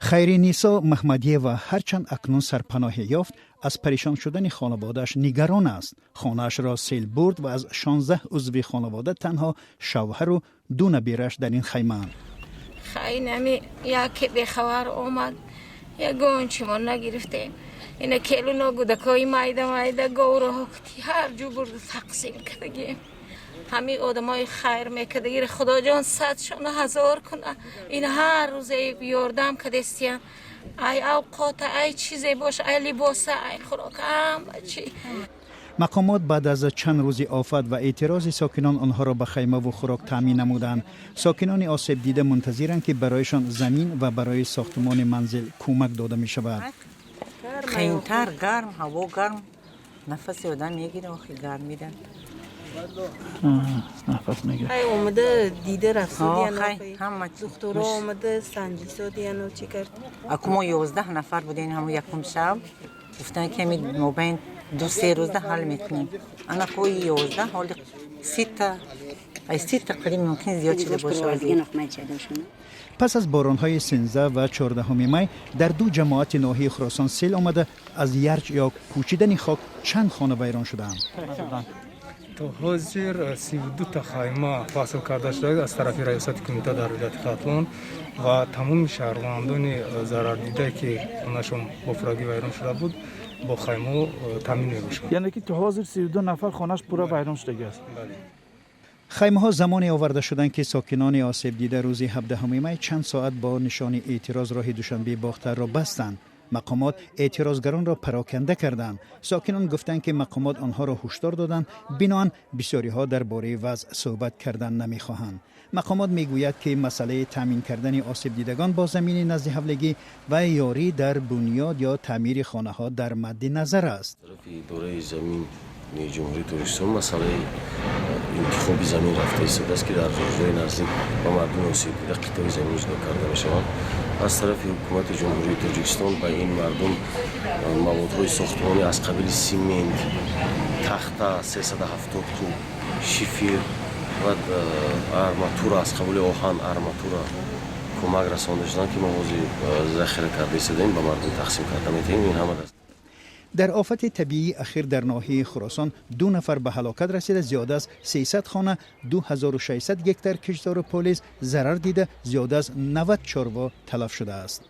Хайринисо Маҳмадиева ҳарчанд акнун сарпаноҳе ёфт, аз паришон шудани хонаводааш нигарон аст. Хонаашро сел бурд ва аз 16 узви хонавода танҳо шавҳару ду набирааш дар ин хаймаанд. Хайнами яке бехабар омад, ягон чимо нагирифтем. Ина келуно, гудакои майда майда, говроҳо ҳар ҷу бурду тақсим кардагем. Ҳамин одамои хайр мекардагиро Худоҷон садшона ҳазор куна. Ин ҳар рӯзе ёрдам кардестиян, ай авқота, ай чизе боша, ай либоса, ай хӯрока, ҳама чи. Мақомот баъд аз чанд рӯзи офат ва эътирози сокинон онҳоро ба хаймаву хӯрок таъмин намуданд. Сокинони осебдида мунтазиранд, ки барояшон замин ва барои сохтмони манзил кӯмак дода мешавад. Қиинтар, гарм, ҳаво гарм, нафаси одам мегира, охи гармида. Нафас мегирад. Ай, омада дида рафтодияно. Хай, ҳама. Духтуро омада санҷисодияно, чӣ кард. Аку мо 11 нафар будем. Ҳамо якум шаб гуфтанд, ки ҳами мобайн 2-3 рӯзда ҳал мекунем. Ана кои 11, ҳоли 30-та, ай 30-та қариб мумкин зиёд шуда бошад. Пас аз боронҳои 13 ва 14 май дар ду ҷамоати ноҳияи Хуросон сел омада, аз ярч ё кӯчидани хок чанд хона вайрон шудаанд. То ҳозир 32-та хайма фасл карда шуда аз тарафи раёсати кумита дар вилояти Хатлон ва тамоми шаҳрвандони зарардидае, ки хонашон бо пуррагӣ вайрон шуда буд, бо хаймаҳо таъмин мебошанд. Яъне ки то ҳозир 32 нафар хонаш пурра вайрон шудагиаст? Бале. Хаймаҳо замоне оварда шуданд, ки сокинони осебдида рӯзи 17 май чанд соат бо нишони эътироз роҳи Душанбеи Бохтарро бастанд. Мақомот эътирозгаронро пароканда карданд. Сокинон гуфтанд, ки мақомот онҳоро ҳушдор доданд, биноан бисёриҳо дар бораи вазъ суҳбат кардан намехоҳанд. Мақомот мегӯяд, ки масъалаи таъмин кардани осебдидагон бо замини наздиҳавлигӣ ва ёрӣ дар бунёд ё таъмири хонаҳо дар мадди назар аст. Тарафи идораи замини Ҷумҳурии Тоҷикистон масъалаи интихоби замин рафта истодааст, ки дар рӯзҳои наздик ба мардуми осебдида қитъаи замин ҷудо карда мешаванд. Аз тарафи ҳукумати Ҷумҳурии Тоҷикистон ба ин мардум маводҳои сохтмонӣ аз қабили симент, тахта 370 куб, шифер ва арматура, аз қабили оҳан, арматура кӯмак расонда шуданд, ки мо ҳозир захира карда истодаем, ба мардум тақсим карда метавонем. Ин ҳама Дар офати табиии ахир дар ноҳияи Хуросон ду нафар ба ҳалокат расида, зиёда аз 300 хона, 2600 гектар киштзору полиз зарар дида, зиёда аз 90 чорво талаф шудааст.